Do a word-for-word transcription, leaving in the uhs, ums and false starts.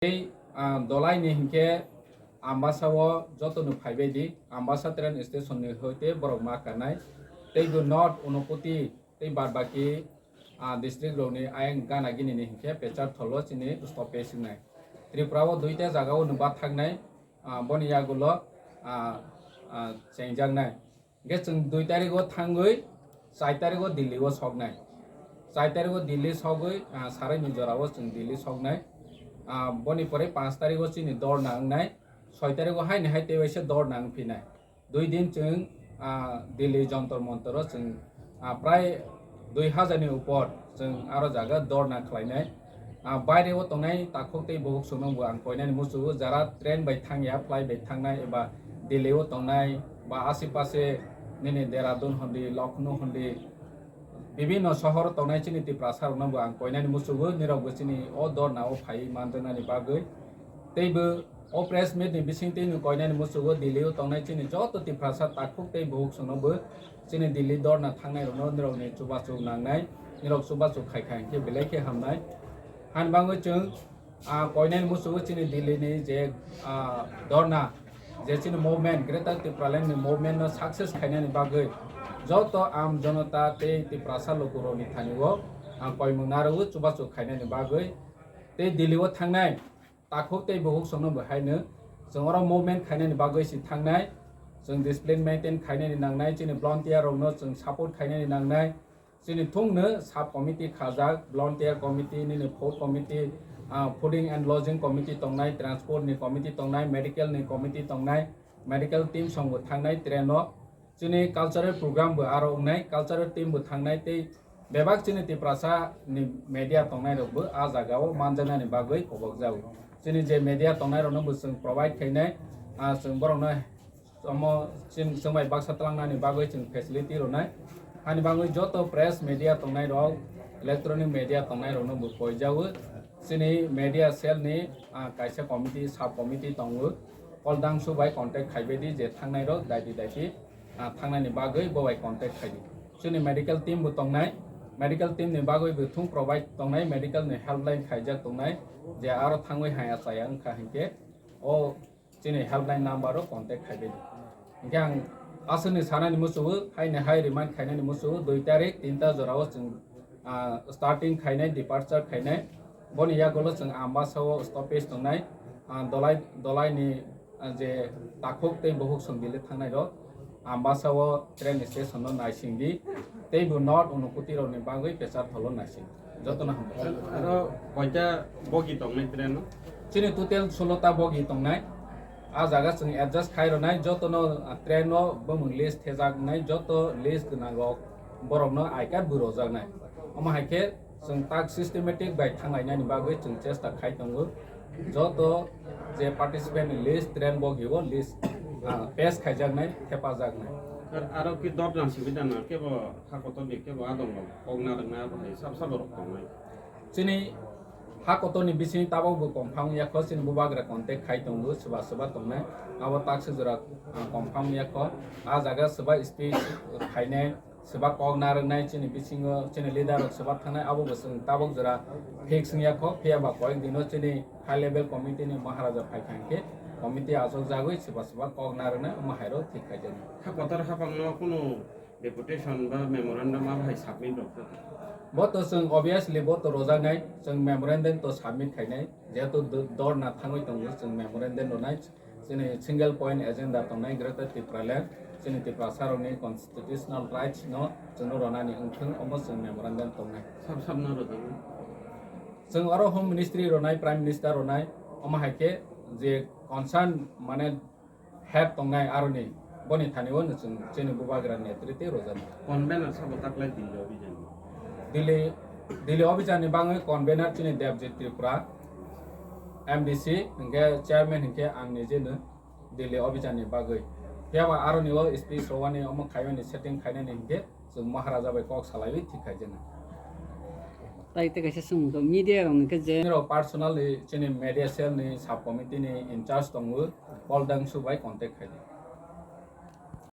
Tei, ah, Dolai ni hinkhe Ambasa o joto no phaibai di, Ambasa train station ni hoite borok ma kanai. Tei bo North Unakoti tei bad baki, ah, district rok ni ayang gana gini ni hinkhe Pecharthal o chini stoppage wngnai. Tripura o duita jaga o no bathaknai, ah, boni yagulo, ah, ah, chengjaknai. Hingke chwng dui tarikgo thangwi char tarikgo Delhi o soknai. Char tarikgo Delhi sogwi, ah, sarai ni jora o chwng Delhi soknai. Ah, boni pore panch tarikgo chini dorna wngnai. Soi tarikgo haini hai tei waisa dorna wngphinai. Dui din chwng, ah, Delhi Jantar Mantar o chwng, ah, prai dui hajar ni upor chwng aro jaga dorna khlainai. Ah, baire o tongnai takhuk tei bukhuk songno bo ang koinani muchungo, jara train bai thangya, flight bai thangnai eba Delhi o tongnai ba ashe pashe nini Dehradun hondi, Lucknow hondi, bibinno sohor tongnai chini Tiprasa rokno bo ang koinani muchungo, nirok bo chini o dorna o phai manjaknani bagwi. Tei bo o press meet ni bisingtwi no koinani muchungo Delhi o tongnai chini joto Tiprasa takhuk tei bukhuk songno bo chini Delhi dorna thangnai rokno nirokni chubachu nangnai, nirok chubachu khaikha hinkhe belai khe hamnai. Hani bagwi chwng, ah, koinani muchungo chini Delhi ni je, ah, dorna, je chini movement, Greater Tipraland ni movement no success khainani bagwi joto am jonota tei Tiprasa lukurokni thani o ang koimung narwgo chubachu khainani bagwi. Tei Delhi o thangnai takhuk tei bukhuk songno bo haino chwng oro movement khainani bagwi si thangnai. Chwng discipline maintain khainani nangnai, chini volunteer rokno chwng support khainani nangnai. Chini thungno sub committee khajak, volunteer committee, nini food committee, ah, fooding and lodging committee tongnai, transport ni committee tongnai, medical ni committee tongnai, medical team songbo thangnai train o. Chini cultural program bo aro wngnai, cultural team bo thangnai tei bebak chini Tiprasa ni media tongnai rok bo a jaga o manjaknani bagwi kobok jago. Chini je media tongnai rokno bo chwng provide khainai, ah, chwng borokno omo chwng, chwng bai baksa twlangnani bagwi chwng facility rwnai. Hani bagwi joto press media tongnai rok, electronic media tongnai rokno bo koijago. Chini media cell ni, ah, kaisa committee, sub committee tongo. Call dangsu bai contact khaibai di je thangnai rok daiti daiti, ah, thangnani bagwi bo bai contact khai di. Chini medical team bo tongnai, medical team ni bagwi bo thung provide tongnai, medical ni helpline khaijak tongnai, je aro thangwi haya chaya wngkha hinkhe o chini helpline number o contact khaibai di. Hinkhe ang aswkni sanani muchungo, haini hai remind khainani muchungo, dui tarik tinta jorao chwng, ah, starting khainai, departure khainai. Boni yagulo chwng Ambasa o stoppage tongnai, ah, Dolai, Dolai ni, ah, je takhuk tei bukhuk song Delhi thangnai rok Ambasa o train station no naising di, tei bo North Unakoti rok ni bagwi Pecharthal o naising. Jotono hambai. Aro koita bogi tongnai train o? Chini total solo ta bogi tongnai. A jaga chwng adjust khai rwnai, jotono, ah, train o bumung list thejaknai, joto list gwnang rok borokno I card bo rojaknai. Omo hai khe chwng tak systematic bai thanglainani bagwi chwng chesta khai tongo. Joto je participant ni list, train bogi o list, ah, pass khaijaknai, thepajaknai. Ar, aro ki dot jang simi dana kebo ha kotor ni kebo adong rok kok narwknai abo hai sab sabo rok tongnai. Chini ha kotor ni bising tabok bo confirm yakho, chini bubagra contact khai tongo, swba swba tongnai. Abo tak se jora, ah, confirm yakho. A jaga swba speech khainai, swba kok narwknai chini bisingo, chini leader rok swba thangnai, abo bo chwng tabok jora fix wngya kho, phiya ba koyek dino chini high level committee ni Maharaja phai kha hinkhe committee achuk jagwi swba swba kok narwknai, omo hai rok thik khai jani. Ha kotor hapang no kunu deputation ba memorandum abo hai submit rok kho? Bo to chwng obviously bo to rojaknai, chwng memorandum to submit khainai, jehetu do-, dorna thangwi tongo chwng memorandum rwnai. Chini single point agenda tongnai Greater Tipraland, chini Tiprasa rokni constitutional rights no chwngno ronani wngthwng, omo chwng memorandum tongnai. Sab sab no rwdi. Chwng oro Home Ministry ronai, Prime Minister ronai, omo hai khe je concern mane head tongnai aroni, boni thani o chwng chini bubagra netrite rojak. Convener sabo taklai Delhi obijan? Delhi, Delhi obijan ni bangwi convener chini Debjit Tripura, M D C, hinkhe chairman hinkhe ang nijeno Delhi obijan ni bagwi. Phiya ba aroni o speech rowani omo khaimani setting khainani hinkhe chwng Maharaja bai kok salaiwi thik khaijana. Tai tei kaisa swngmung khe media rok hinkhe je. Nirok personally chini media cell ni sub committee ni in charge tongo, Paul Dangsu bai contact khaidi.